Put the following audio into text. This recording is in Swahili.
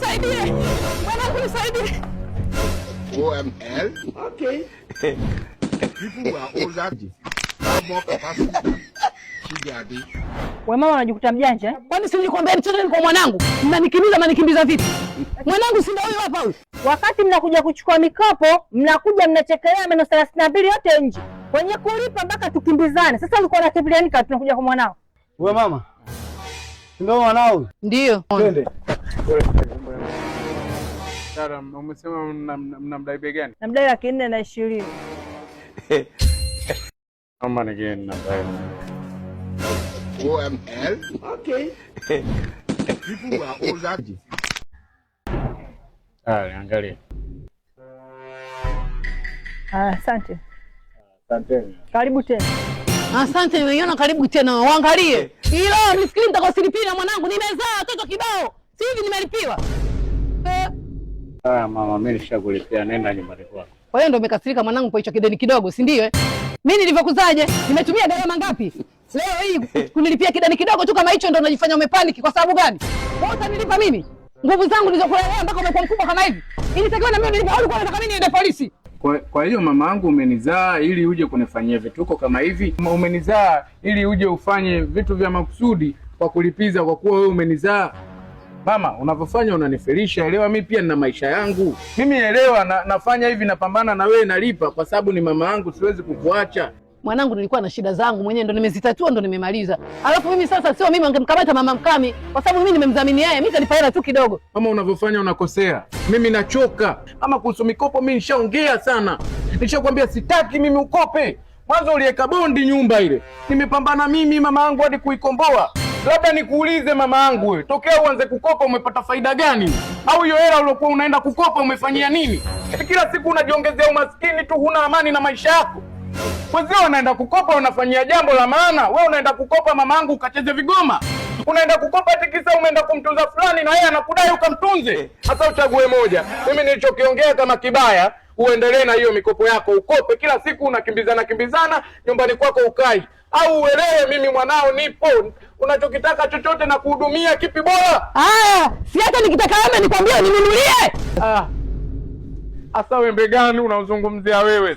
Nisaidie. Mwanangu, nisaidie. OML. Okay. People who are older have more capacity than Chidi Ade. Wewe mama unajikuta mjanja, eh? Kwani si nilikwambia mtoto ni kwa mwanangu? Mnanikimbiza, mnanikimbiza vipi? Mwanangu si ndio huyu hapa huyu? Wakati mnakuja kuchukua mikopo, mnakuja mnachekelea meno 32 yote nje. Kwenye kulipa mpaka tukimbizane. Sasa ulikuwa unakimbilia nini tunakuja kwa mwanao? Wewe mama, ndio mwanao? Ndio. Twende. Dada, umesema mnamdai bei gani? Namdai 420,000. Naomba nigeni namba yenu. OML. Okay. People who are older Haya, angalia. Ah, asante. Asanteni. Karibu tena. Asante, nimeiona karibu tena. Waangalie. Ilo nifikiri nitakosilipia na mwanangu. Nimezaa watoto kibao. Si hivi nimelipiwa. Eh. Haya mama, mimi nishakulipia, nenda nyumbani kwako. Kwa hiyo ndio umekasirika mwanangu kwa hicho kideni kidogo, si ndio? Eh? Mimi nilivyokuzaje? Nimetumia gharama ngapi? Leo hii kunilipia kideni kidogo tu kama hicho ndio unajifanya umepaniki kwa sababu gani? Wewe utanilipa mimi? Nguvu zangu nilizokulelea mpaka umekuwa mkubwa kama hivi. Ilitakiwa na mimi nilipe au ulikuwa unataka mimi niende polisi? Kwa hiyo mama yangu, umenizaa ili uje kunifanyia vituko kama hivi? Umenizaa ili uje ufanye vitu vya makusudi kwa kulipiza, kwa kuwa wewe umenizaa? Mama, unavyofanya unanifelisha. Elewa, mi pia nina maisha yangu. Mimi elewa, nafanya hivi, napambana na wewe, nalipa kwa sababu ni mama yangu, siwezi kukuacha. Mwanangu, nilikuwa na shida zangu mwenyewe ndo nimezitatua, ndo nimemaliza. Alafu mimi sasa sio mimi wangemkamata mama Mkami kwa sababu mimi nimemdhamini yeye, mimi nitalipa hela tu kidogo. Mama, unavyofanya unakosea. Mimi nachoka. Ama kuhusu mikopo, mimi nishaongea sana, nishakwambia sitaki mimi ukope. Mwanzo uliweka bondi nyumba ile, nimepambana mimi mama yangu hadi kuikomboa. Labda nikuulize mama yangu, wewe tokea uanze kukopa umepata faida gani? Au hiyo hela uliokuwa unaenda kukopa umefanyia nini? Kila siku unajiongezea umaskini tu, huna amani na maisha yako. Wenzio wanaenda kukopa wanafanyia jambo la maana, wewe unaenda kukopa mama yangu ukacheze vigoma. Unaenda kukopa eti kisa umeenda kumtunza fulani na yeye anakudai ukamtunze. Sasa uchague moja. Mimi nilichokiongea kama kibaya, uendelee na hiyo mikopo yako, ukope kila siku, unakimbizana kimbizana nyumbani kwako ukai, au uelewe mimi mwanao nipo, unachokitaka chochote na kuhudumia, kipi bora? Haya, si hata nikitaka wembe nikwambie uninunulie. Ah, asa wembe gani unaozungumzia wewe?